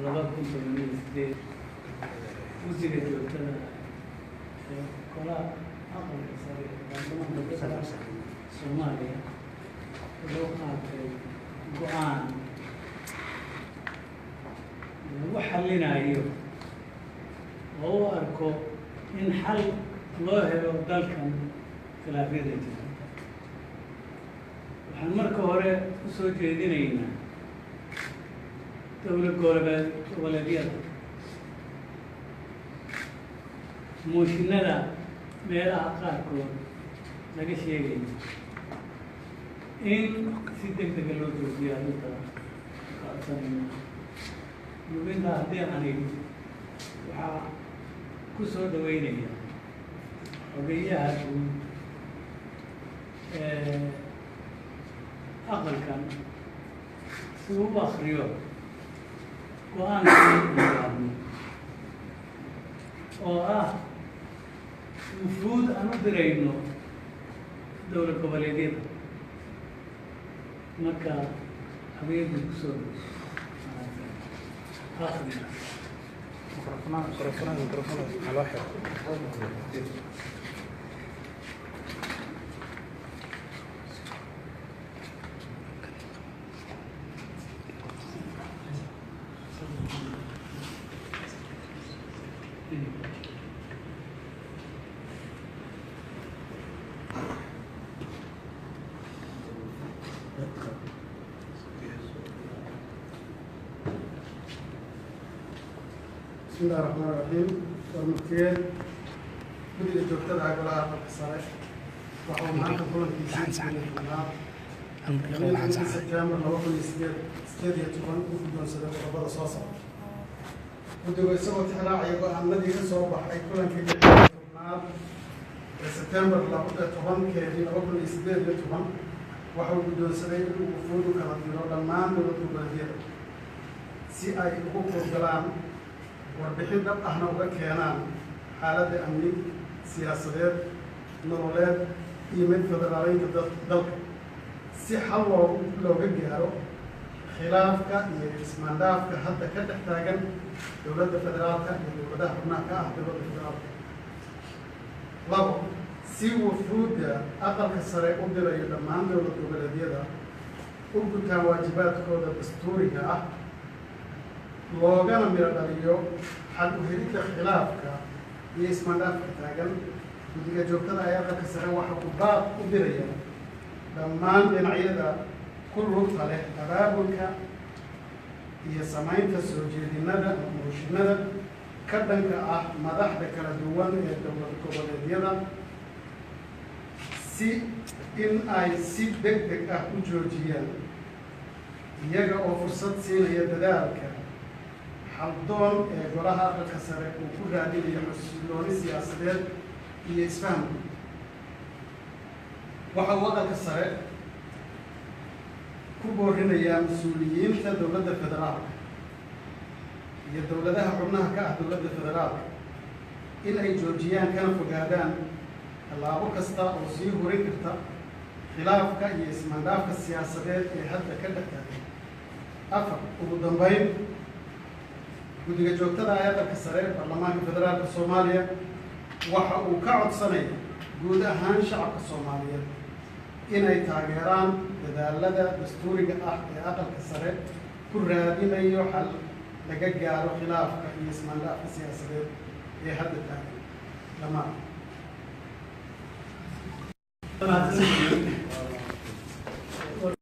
2018, Guddiga Joogtada ee Golaha Aqalka Sare ee Baarlamaanka Federaalka Soomaaliya wuxuu qaatay go-aan lagu xallinayo oo u arko in xal loo helo dalkan khilaafyada jira. Waxaan marka hore u soo jeedinaynaa dowlad goboleedyada mooshinada meelaha qaarkood laga sheegayo in si deg dega loo joojiyo. Arrinta ka codsanayna lubinta haddii aan idhi, waxaa ku soo dhaweynaya xogeyaha guud ee aqalkan si uu u akriyo go-aankii gaarnay oo ah wufuud aan u dirayno dowlad goboleedyada. Marka habeegu kusoo akri. Microphone, microphone, maxaa loo xiro? Bismi illahi raxmaan raxiim. Warmurtiyeed Guddiga Joogtada ah Golaha Aqalka Sare waxa uu maanta kulankiisii 18aad, Sebtembar 2018, u guddoonsaday qodobada soo socda. Guddigu isagoo tixraacaya go-aanadii ka soo baxay kulankii 16aad ee Sebtembar 10-keedii 2018, waxa uu guddoonsaday inuu wufuud u kala diro dhammaan dowlad goboleedyada si ay ugu kuurgalaan, warbixin dhab ahna uga keenaan xaaladda amni, siyaasadeed, nololeed iyo mid federaaleynta dalka, si xal looga gaaro khilaafka iyo ismaandhaafka hadda ka dhex taagan dowladda federaalka iyo dowladaha xubnaha ka ah dowladda federaalka. Labo, si wufuudda Aqalka Sare u dirayo dhammaan dowlad goboleedyada u gutaan waajibaadkooda dastuuriga ah, loogana miro dhaliyo xal u helidda khilaafka iyo ismaandhaafka taagan, Guddiga Joogtada ee Aqalka Sare waxa uu baaq u diraya dhammaan dhinacyada ku lugta leh abaabulka iyo samaynta soo jeedinada ama mooshinada ka dhanka ah madaxda kala duwan ee dowlad goboleedyada si in ay si deg deg ah u joojiyaan, iyaga oo fursad siinaya dadaalka xaldoon ee Golaha Aqalka Sare uu ku raadinayo xasilooni siyaasadeed iyo isfaham. Waxa uu Aqalka Sare ku boorinayaa mas-uuliyiinta dowladda federaalka iyo dowladaha xubnaha ka ah dowladda federaalka in ay joojiyaan kana fogaadaan tallaabo kasta oo sii hurin karta khilaafka iyo ismaandhaafka siyaasadeed ee hadda ka dhex taagan. Afar, ugu dambeyn, Guddiga Joogtada ee Aqalka Sare ee Baarlamaanka Federaalka Soomaaliya waxa uu ka codsanaya guud ahaan shacabka Soomaaliyeed inay taageeraan dadaalada dastuuriga ah ee Aqalka Sare ku raadinayo xal laga gaaro khilaafka iyo ismaandhaafka siyaasadeed ee hadda taagan. Dhammaan. Mahadsantihiin.